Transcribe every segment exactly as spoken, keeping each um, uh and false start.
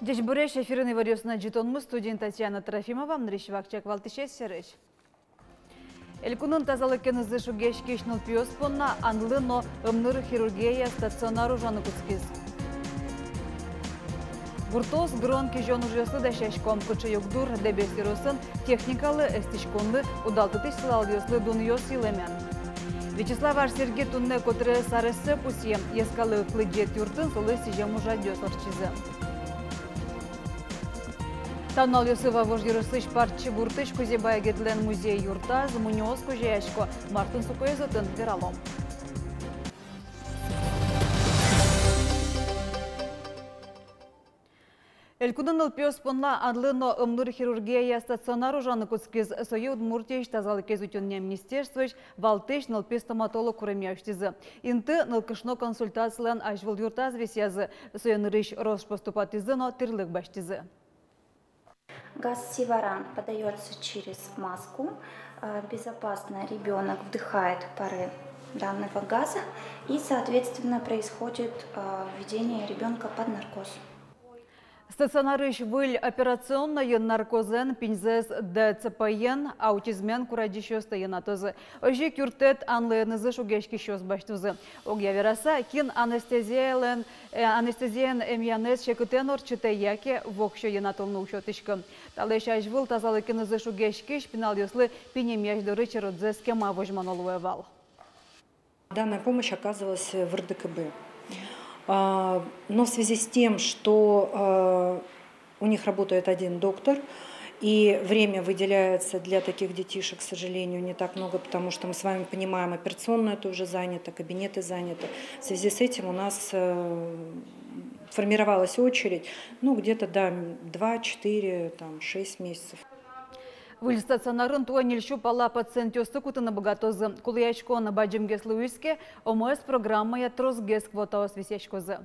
Ӟечбуресь! Эфирын иворъёсын ӝытонмы, студиын Татьяна Трофимова. Нырысь вакчияк валтӥсез сярысь. Элькунын тазалыкенызы шугъяськись нылпиос понна анлы но ымныр хирургияя стационар ужаны кутскиз. Гуртоос гырон-кизён ужъёслы дасясько. Кыӵе югдур Дэбес ёросын техникалы, эстӥськонлы, удалтытӥсь сылалъёслы дунъёс йылэмен. Вячеслав Ар-Серги туннэ котырес арессэ пусъе. Йӧскалык лыдӟет юртын солы сӥзем ужрадъёс ортчизы. Та нуналъёсы Вавож ёросысь Партчи гуртысь Кузебай Гетлэн музей-юртаз мунёос кузёясько. Мартын сокоез отын, вералом. Элькунын нылпиос понна анлы но ымныр хирургияя стационар ужаны кутскиз. Сое Удмуртиысь тазалыкез утёнъя министерствоысь валтӥсь нылпи стоматолог куремъя усьтӥзы. Инты нылкышно консультацилэн азьвыл юртаз висъязы. Сое нырысь рос-прос тупатӥзы но тӥрлык басьтӥзы. Газ Сиваран подаётся через маску. А, безопасно ребёнок вдыхает пары данного газа, и, соответственно, происходит, а, введение ребёнка под наркоз. Стационарысь выль операционнойын наркозэн пиньзэс ДЦП-ен, аутизмен курадӟисьёсты йӧнатозы. Озьы ик юрттэт анлыенызы шугъяськисьёс басьтозы. Огъя вераса, кин анестезиялэн, э, анестезиен эмъянэз секытэн ортчытэ яке воксё йӧнатонлы уг сётӥськы. Талэсь азьвыл тазалыкенызы шугъяськись пиналъёслы пинь эмъясь доры черодзэс кема возьмано луэ вал. Данная помощь оказывалась в РДКБ. А, но в связи с тем, что, а, у них работает один доктор, и время выделяется для таких детишек, к сожалению, не так много, потому что мы с вами понимаем, операционная тоже занята, кабинеты заняты. В связи с этим у нас, э, формировалась очередь, ну, где-то, да, два, четыре, там, шесть месяцев. Выль стационарын туэ ньыль сю пала пациентъёсты кутыны быгатозы. Кулэяськон бадӟымгес луиз ке, ОМС программая тросгес квотаос висъяськозы.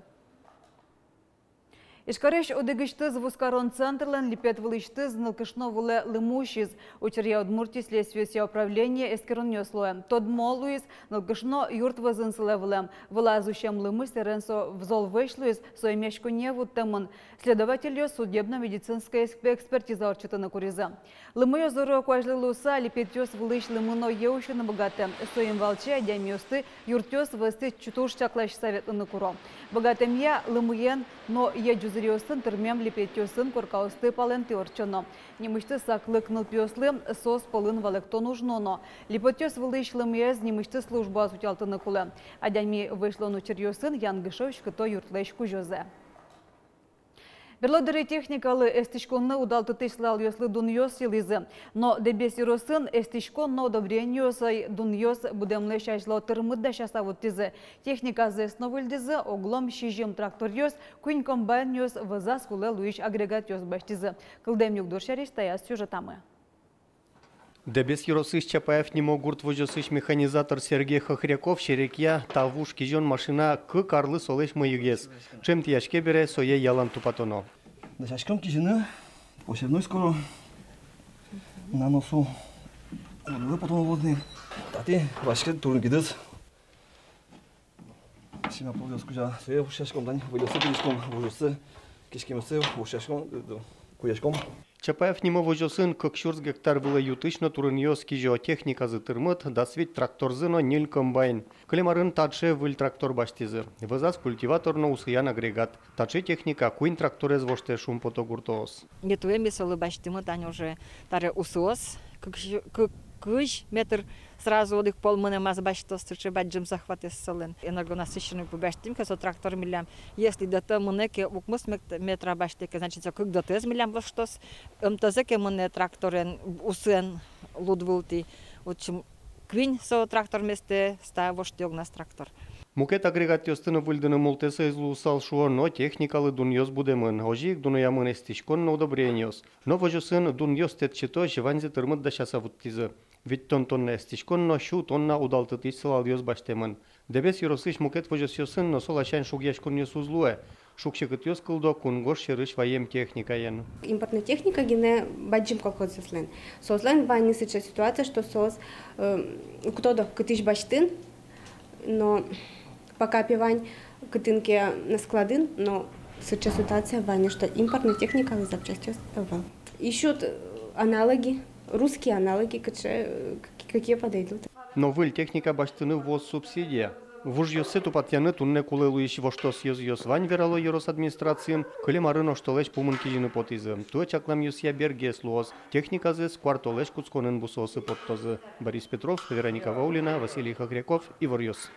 Ижкарысь одӥгысьтыз вузкарон центрлэн липет вылысьтыз нылкышно вылэ лымы усиз. Учыръя Удмуртиысь следствиосъя управление эскеронъёс луэ. Тодмо луиз, нылкышно юрт вӧзын сылэ вылэм. Вылаз усем лымы сэрен со зол вӧсь луиз, со эмъяськонние вуттэмын. Следовательёс судебно-медицинской эксп-, экспертиза ортчытыны куризы. Лымыё зоро куазьлы луыса, липетъёс вылысь лымы но йӧ усьыны быгатэ. Соин валче адямиосты юртъёс вӧзтӥ туж чакласькыса ветлыны куро. Быгатэмъя, лымыен но йӧ ӟузыръёсын тырмем липетъёсын коркаосты палэнтӥ ортчоно. Нимысьтыз саклык нылпиослы — соос пӧлын валэктон уж нуоно. Липетъёс вылысь лымыез нимысьтыз службаос утялтыны кулэ. Адями вӧсь луон учыръёсын янгыше уськыто юртлэсь кузёзэ. Берло дыре техникалы, эстӥськонлы, удалтытӥсь сылалъёслы дунъёс йылӥзы. Но Дэбес ёросын эстӥськон но удобрениосы дунъёс будэмлэсь азьло тырмыт дасяса вуттӥзы. Техниказэс но выльдӥзы, оглом сизьым тракторъёс, куинь комбайнъёс, вӧзаз кулэ луись агрегатъёс басьтӥзы. Кылдэм югдур сярысь таяз сюжетамы. Дэбес ёросысь Чапаев нимо гурт возёсысь механизатор Сергей Хохряков серекъя: та вуж кизён машина кык арлы солэсь мыйыгес. Ӵемтӥяське бере, сое ялан тупатоно. Дасяськом кизьыны посевной скоро. На носу. Улы потом лозны. Тати ваське турын гидыз. Семяпылъёс кузя сое вошъяськом, тани выльёсы кизиськом, вужъёсы, киськемъёсы вошъяськом, э, кузяськом. Чапаев нимо возёсын кык сюрс гектар вылэ ю-тысь но турынъёс кизё. Техниказы тырмыт, дас вить тракторзы но ньыль комбайн. Кылем арын таӵе выль трактор басьтӥзы. Вӧзаз культиватор но усыян агрегат. Таӵе техника куинь тракторез воштэ, шумпото гуртоос. Ми туэ, ми солы басьтӥмы тани уже таре усыос, кык сю-, кык, кызь метр сразу одӥг пол мынэмаз басьтоз, сыӵе бадӟым захватэз солэн. Энергонасыщенный пу басьтӥм ке, со трактор милям, если дэтэ мынэ ке, укмыс мет-, метра басьтэ ке, значит, со кык дэтыез милям воштоз. Ымтэзэ ке мынэ тракторен, усыен луд вылтӥ, в общем, куинь со трактор местэ, ста воштэ огназ трактор. Мукет агрегатъёсты но выльдыны мултэсэз луысал, шуо, но техникалы дунъёс будэмын. Озьы ик дуноямын эстӥськон но удобрениос. Но возёсын дунъёс тэтчытозь ваньзэ тырмыт дасяса вуттӥзы. Витьтон тонна эстӥськон но сю тонна удалтытӥсь сылалъёс басьтэмын. Дэбес ёросысь мукет возёсъёсын но со ласянь шугъяськонъёс уз луэ. Шуг-секытъёс кылдо кунгож сьӧрысь ваем техникаен. Импортной техника гинэ бадӟым колхозъёслэн. Соослэн вань ни сыӵе ситуация, что соос, э, уг тодо, кытысь басьтыны, но пока пе вань кытын ке на складын, но сыӵе ситуация вань ни, что импортной техникалы запчастьёс ӧвӧл. Ищут, э, аналоги, русские аналоги, кыӵе, э, какие подойдут. Но выль техника басьтыны вуоз субсидия. Вужъёссэ тупатъяны туннэ кулэ луись воштос ёзъёс вань, верало ёрос администрациын. Кылем арын оштолэзь пумын кизьыны потӥзы. Туэ чакламъёсъя бергес луоз. Техниказэс куартолэзь кутсконын бусыосы поттозы. Борис Петров, Вероника Ваулина, Василий Хохряков, «Иворъёс».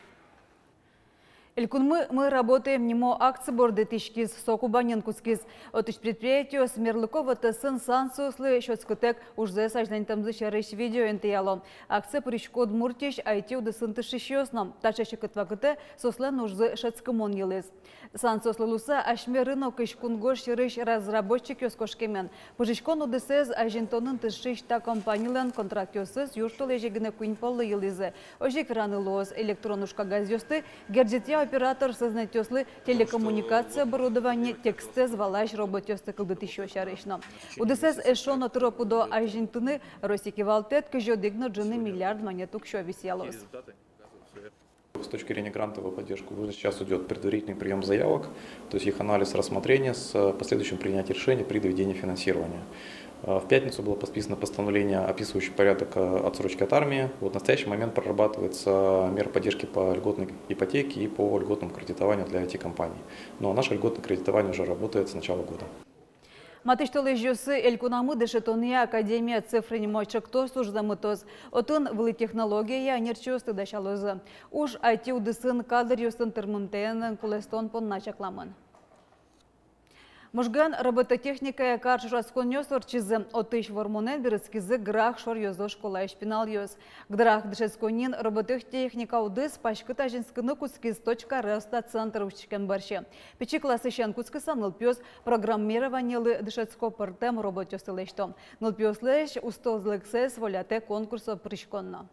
Элькунмы «Мы работаем» нимо акци борды тӥськиз. Со Кубаньын кутскиз. Отысь предприятиос мерлыко вотэсын САНСослы сётскытэк ужзэс азьланьтэмзы сярысь видео интыяло. Акцие пырисько Удмуртиысь айти удысын тыршисьёс но. Таӵе секыт вакытэ соослэн ужзы шӧдскымон йылӥз. САНСослы луыса асьме рынокысь кунгож сьӧрысь разработчикъёс кошкемен. Пыжиськон удысэз азинтонын тыршись та компанилэн контрактъёсыз южтолэзе гинэ куинь поллы йылӥзы. Озьы ик вераны луоз, электрон ужкагазъёсты герӟетъя оператор сӧзнэтъёслы телекоммуникация оборудование текстэз валась роботъёсты кылдытӥсьёс сярысь но. Удысэз эшшо но тыро-пыдо азинтыны Россия кивалтэт кызь одӥг но ӝыны миллиард манет уксё висъялоз. С точки зрения грантовой поддержки уже сейчас идёт предварительный приём заявок, то есть их анализ, рассмотрение с, э, последующим принятием решения при доведении финансирования. Э, в пятницу было подписано постановление, описывающее порядок, э, отсрочки от армии. Вот в настоящий момент прорабатывается мера поддержки по льготной ипотеке и по льготному кредитованию для I T-компаний. Ну а наше льготное кредитование уже работает с начала года. Матысь толэзьёсы Элькунамы дышетонъя академия «Цифра» нимо ӵектос уж замытоз. Отын вылӥ технологияя ӧнерчиосты дасялозы. Уж айти удысын кадръёсын тырмымтэен кулэстон понна чакламын. Можгаын робототехникая кар ӵошатсконъёс ортчизы. Отысь вормонэн берытскизы Грах шоръёзо школаысь пиналъёс. Грах дышетсконниын робототехника удыс паськыт азинскыны кутскиз «Точка роста» центр усьтӥськем бӧрсьы. Пичи классысен кутскыса нылпиос программированилы дышетско, пӧртэм роботъёсты лэсьто. Нылпиослэсь устолыксэс волятэ конкурсо пыриськон но.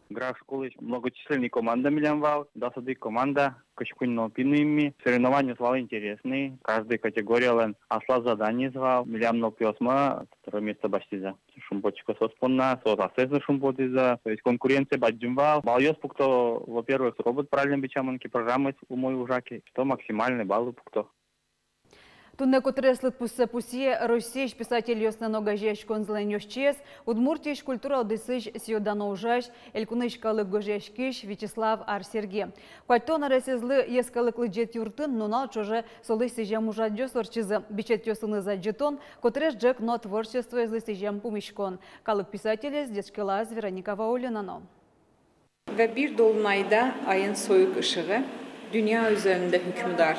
Грах школаысь многочисленный команда милям вал, дас одӥг команда, кызь куинь нылпи нуим ми. Соревнованиос вал интересный, каждый категориялэн аслаз заданиез вал. Милям нылпиосмы второе место басьтӥзы. Шумпотӥсько соос понна, соос ассэзлы шумпотӥзы. То есть конкуренция бадӟым вал. Балъёс пукто, во-первых, робот правильно бичамын ке, программаез умой ужа ке, что максимальный баллы пукто. Туннэ котырес лыдпуссэ пусъе Россиысь писательёслэн огазеяськонзылэн ёзчиез, Удмуртиысь культура удысысь сӥё-дано ужась, элькунысь калык гожъяськись Вячеслав Ар-Серги. Куатьтон аресэзлы йӧскалык лыдӟет юртын нунал ӵоже солы сӥзем ужрадъёс ортчизы. Бичетъёсыныз адӟытон, котырес ӝӧк но творчествоезлы сӥзем пумиськон. Калык писателез ӟечкылаз Вероника Ваулина но. Ве бир долунайда айын со ик ышыгы, дунъя узырында укмыс ар.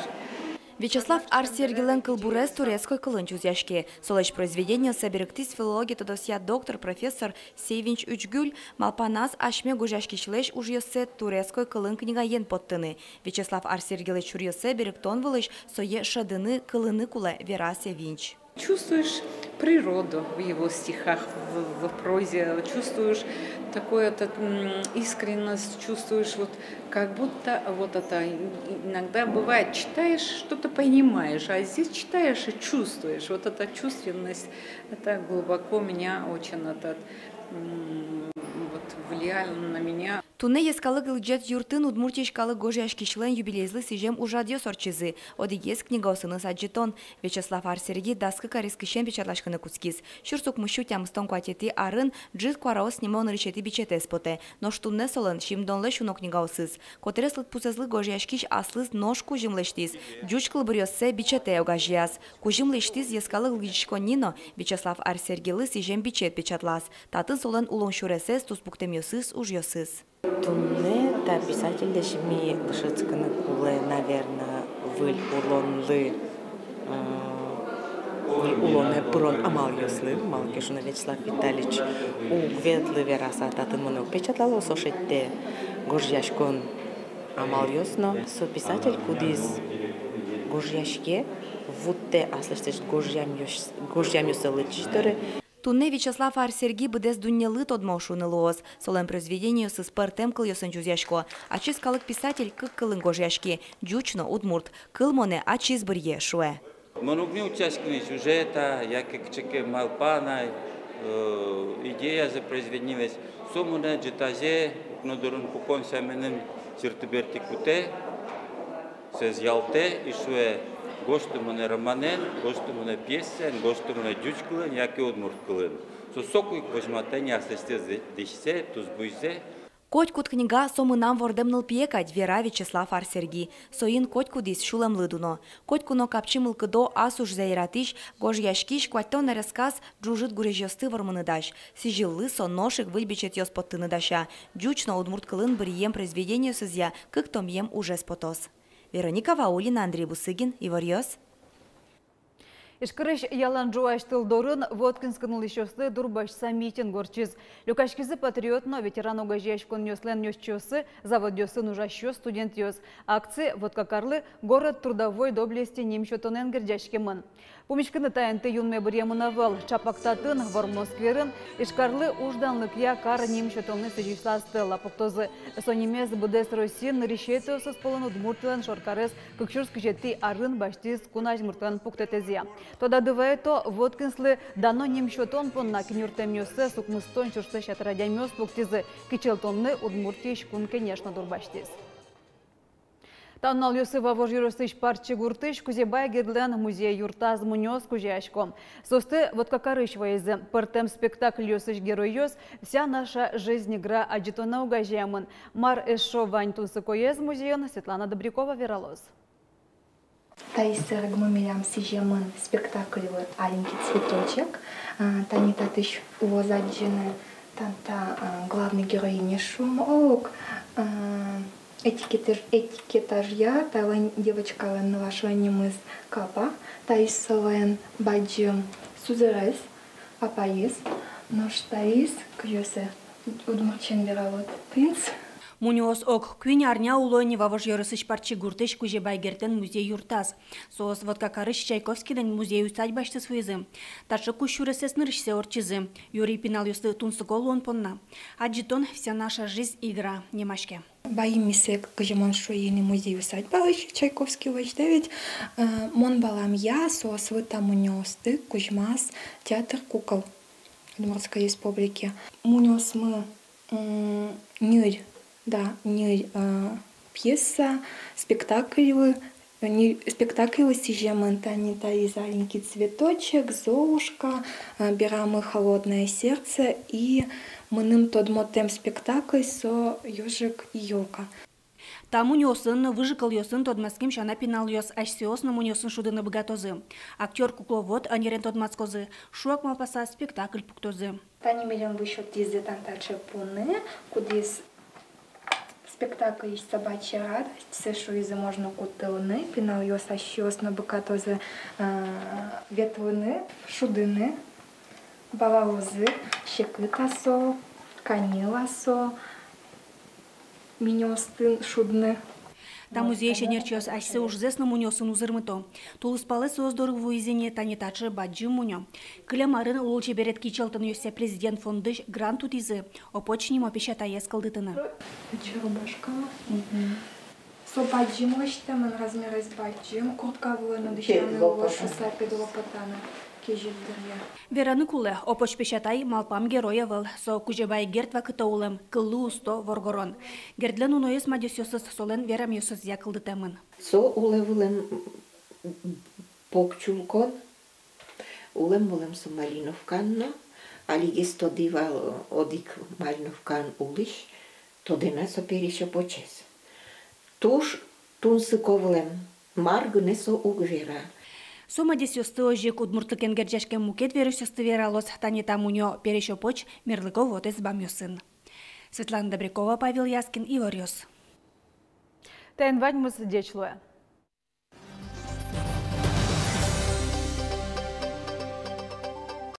Вячеслав Ар-Сергилэн кылбурез турецкой кылын чузъяське. Солэсь произведениоссэ берыктӥз филология тодосъя доктор, профессор Севинч Учгюль. Малпаназ, асьме гожъяськисьлэсь ужъёссэ турецкой кылын книгаен поттыны. Вячеслав Ар-Сергилэсь чуръёссэ берыктон вылысь сое шӧдыны, кылыны кулэ, вера Севинч. Чувствуешь природу в его стихах, в, в прозе, чувствуешь такую этот, м, искренность, чувствуешь вот как будто вот это, и-, иногда бывает, читаешь, что-то понимаешь, а здесь читаешь и чувствуешь. Вот эта чувственность, это глубоко меня очень этот, м, вот влияла на меня. Туннэ йӧскалык лыдӟет юртын Удмуртиысь калык гожъяськисьлэн юбилейзылы сӥзем ужрадъёс ортчизы. Одӥгез книгаосыныз адӟытон. Вячеслав Ар-Серги дас кык арескысен печатласькыны кутскиз. Сюрс укмыссю тямыстон куатетӥ арын «Ӝыт куараос» нимо нырысетӥ бичетэз потэ. Нош туннэ солэн сизьымдонлэсь уно книгаосыз. Котырес лыдпусэзлы гожъяськись аслыз нош кузьым лэсьтӥз. Ӟуч кылбуръёссэ бичетэ огазеяз. Кузьым лэсьтӥз йӧскалык лыдӟиськонни но, Вячеслав Ар-Сергилы сӥзем бичет печатлаз. Татын солэн улон сюресэз, туспуктэмъёсыз, ужъёсыз. Туннэ та писательлэсь ми дышетскыны кулэ, наверно, выль улонлы, э, выль улонэ пырон амалъёслы, малы ке шуоно Вячеслав Витальевич уг ветлы вераса, татын монэ уг печатлало, со шедьтэ гожъяськон амалъёс но. Со писатель, кудӥз гожъяське, вуттэ аслэсьтыз гожъямъёс-, гожъямъёссэ лыдӟись доры. Туннэ Вячеслав Ар-Серги быдэс дуннелы тодмо шуыны луоз. Солэн произведениосыз пӧртэм кылъёсын чузъясько. Ачиз калык писатель кык кылын гожъяське: ӟуч но удмурт. Кыл монэ ачиз быръе, шуэ. Мон уг ни утчаськы ни сюжета, яке кыӵе ке малпанай, э, идеязэ произведениелэсь. Со монэ ӝытазе, укно дурын пукон сяменым, сюртты берти кутэ, сое ялтэ и шуэ: гожты монэ романэн, гожты монэ пьесаен, гожты монэ ӟуч кылын яке удмурт кылын. Со соку ик возьматэ ни аслэсьтыз дӥсьсэ, тусбуйзэ. Котькуд книга — со мынам вордэм нылпие кадь, вера Вячеслав Ар-Серги. Соин котькудӥз сюлэмлы дуно. Котьку но капчи мылкыдо ас ужзэ яратӥсь, гожъяськись, куатьтон аресказ ӝужыт гурезьёсты вормыны дась. Сӥзьыллы со нош ик выль бичетъёс поттыны дася. Ӟуч но удмурт кылын быръем произведениосызъя кык томъем ужез потоз. Вероника Ваулина, Андрей Бусыгин, «Иворъёс». Ижкарысь ялан ӝуась тыл дорын Воткинскын улӥсьёслы дурбасьтыса митинг ортчиз. Люкаськизы патриот но ветеран огазеяськонъёслэн ёзчиоссы, заводъёсын ужасьёс, студентъёс. Акци Воткакарлы «Город трудовой доблести» ним сётонэн герӟаськемын. Пумиськыны та инты юнме быръемын ӧвӧл. Чапак татын, Вормон скверын, Ижкарлы уж данлыкъя кар ним сётонлы сӥзьыса стела пуктозы. Со нимез быдэс Россиын нырысетӥосыз пӧлын Удмуртилэн шоркарез кык сюрс кызетӥ арын басьтӥз кун азьмуртлэн пуктэтэзъя. Тодады вайто, Воткинслы дано ним сётон понна киньыртэмъёссэс укмыстон сюрслэсь ятыр адямиос пуктӥзы. Кичӧлтонлы Удмуртиысь Кун Кенеш но дурбасьтӥз. Та нуналъёсы Вавож ёросысь Парчи гуртысь Кузебай Гердлэн музей-юртаз мунёос кузёясько. Соосты Воткакарысь вайизы. Пӧртэм спектакльёсысь геройёс «Вся наша жизнь» игра адӟытонэ огазеямын. Мар эшшо вань тунсыкоез музейын, Светлана Добрякова вералоз. Таиз сэрегмы милям сӥземын спектакльлы «Аленький цветочек». А, тани татысь луоз адӟыны, тани та, а, главный героиня, шуом, оло ук, а, этикетаж-, этикетажъя, талэн девочкалэн, нылашлэн нимыз Капа, таиз солэн бадӟым сузэрез, апаез, нош таиз, кызьы сое удмуртчаен вералод, принц. Мунёос ог куинь арня уло ини Вавож ёросысь Парчи гуртысь Кузебай Гердлэн музей-юртаз. Соос Воткакарысь Чайковскийлэн музей-усадьбаысьтыз вуизы. Таӵе кузь сюресэз нырысьсэ ортчизы юри пиналъёслы тунсыко луон понна. Адӟытон «Вся наша жизнь» игра нимаське. Ваим ми сое, кызьы мон шуи ини, музей-усадьбаысь, Чайковскийлэсь, да ведь, э, мон валамъя, соослы, та мунёосты, кузьмаз театр кукол Удмуртской Республики. Мунёосмы, м, ньыль, да, ньыль, э, пьеса, спектакльлы, ньыль спектакльлы сӥземын, тани таиз «Аленький цветочек», «Золушка», э, «Берамы холодное сердце» и мыным тодмотэм спектакль — со «Ёжик и ёлка». Та мунёосын, выжыкылъёсын тодматскем сяна, пиналъёс асьсэос но мунёосын шудыны быгатозы. Актёр-кукловод ӧнерен тодматскозы, шуак малпаса спектакль пуктозы. Тани милемлы сётӥзы тани таӵе пуны, кудӥз спектакльысь «Собачья радость», сое, шуизы, можно кутылыны, пиналъёс асьсэос но быгатозы, э, ветлыны, шудыны, валалозы, секыт-а со, каньыл-а со миниостын шудны. Та музейысь ӧнерчиос асьсэ ужзэс но мунёосын узырмыто. Тулыспалэ соос доры вуиз ини тани таӵе бадӟым мунё. Кылем арын лулчеберет кичӧлтонъёсъя президент фондысь грант утӥзы опоч нимо песятаез кылдытыны. Таӵе рубашка. Мгм. Со бадӟым лэсьтэмын, размерез бадӟым, куртка вылын но дӥсяны луоз шуыса, педлопотаны. Кезьыт дыръя. Вераны кулэ, опоч песятай малпам герой ӧвӧл, со Кузебай Герд вакытэ улэм, кыллы усто воргорон. Гердлэн уноез, мадёсъёсыз солэн верамъёсызъя кылдытэмын. Со улэ вылэм покчулкон, улэм вылэм со Малиновкаын но, алигес тодӥ вал одӥг Малиновкаын улӥсь, тодэ-а со пересь опочез. Туж тунсыко вылэм, мар гинэ со уг вера. Со мадёсъёсты, озьы ик удмуртлыкен герӟаськем мукет веросъёсты вералоз тани та мунё, пересь опоч мерлыко вотэс бамъёсын. Светлана Добрякова, Павел Яскин, Иворъёс. Таин ваньмыз, ӟеч луэ.